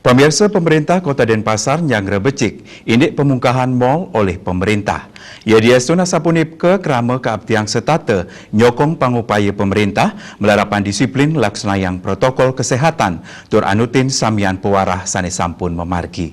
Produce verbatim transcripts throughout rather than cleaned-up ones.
Pamirsa, pemerintah Kota Denpasar nyanggra becik indik pemungkahan mall olih pemerintah. Ia diastun asapunika krama kaaptiang setata nyokong pangupaya pemerintah malarapan disiplin laksanayang protokol kesehatan tur anutin samian pewarah sane sampun mamargi.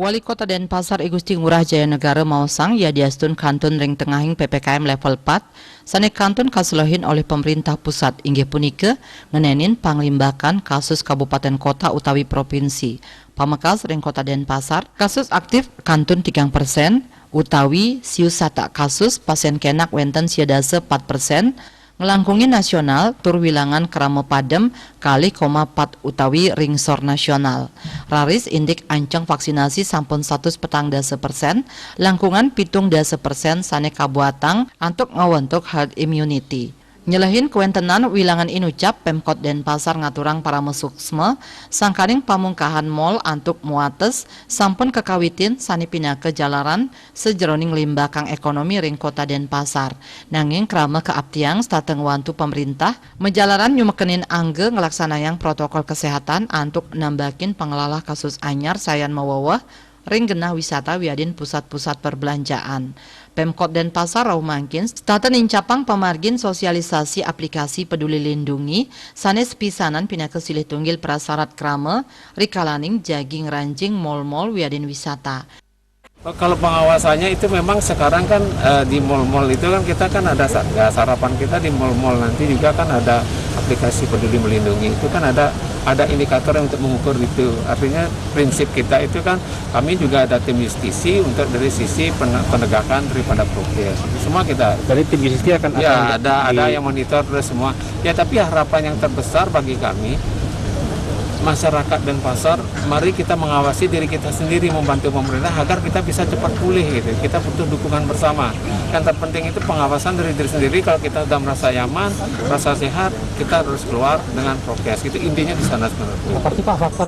Wali Kota Denpasar I Gusti Ngurah Jaya Negara maosang ia diastun kantun ring tengahing P P K M level pat sane kantun kaselehin olih pemerintah pusat, inggih punika ngenenin panglimbakan kasus kabupaten kota utawi provinsi. Pamekas ring Kota Denpasar, kasus aktif kantun tigang persen utawi siu satak kasus, pasien kenak wenten sia dasa pat persen, nglangkungin nasional tur wilangan krama padem kalih koma pat utawi ringsor nasional. Raris indik anceng vaksinasi sampun satus petang dasa persen, langkungan pitung dasa persen sane kabuatang antuk ngawentuk herd immunity. Nyelehin kawentenan wilangan inucap, Pemkot Denpasar ngaturang parama suksma sangkaning pamungkahan mall antuk muates sampun kakawitin sane pinaka jalaran sajeroning nglimbakang ekonomi ring Kota Denpasar. Nanging krama kaaptiang setata ngwantu pemerintah majalaran nyumekenin angga nglaksanayang protokol kesehatan antuk nambakin panglalah kasus anyar sayan maweweh ring genah wisata wiadin pusat-pusat perbelanjaan. Pemkot Denpasar rauh mangkin setata nincapang pamargin sosialisasi aplikasi Peduli Lindungi sane sepisanan pinaka silih tunggil prasarat krama rikalaning jagi ngranjing mall-mall wiadin wisata. Kalau pengawasannya itu memang sekarang kan, eh, di mall-mall itu kan kita kan ada Satgas, harapan kita di mall-mall nanti juga kan ada aplikasi Peduli Melindungi. Itu kan ada, ada indikator yang untuk mengukur itu. Artinya prinsip kita itu kan kami juga ada tim justisi untuk dari sisi pene-, penegakan daripada prokes. Semua kita. Jadi tim justisi akan, ya, akan ada, ada di- yang monitor terus semua. Ya, tapi harapan yang terbesar bagi kami, masyarakat Denpasar, mari kita mengawasi diri kita sendiri, membantu pemerintah agar kita bisa cepat pulih gitu. Kita butuh dukungan bersama. Yang terpenting itu pengawasan dari diri sendiri. Kalau kita sudah merasa nyaman, merasa sehat, kita harus keluar dengan prokes. Itu intinya di sana sebenarnya. Seperti Pak faktor.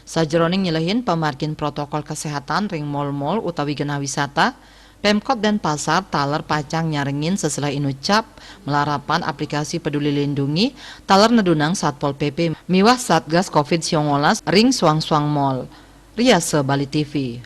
Sajeroning nyelehin pamargin protokol kesehatan ring mall-mall utawi genah wisata, Pemkot Denpasar taler pacang nyarengin seseleh inucap malarapan aplikasi Peduli Lindungi taler nedunang Satpol P P miwah Satgas covid sembilan belas ring suang-suang mall. Riasa Bali T V.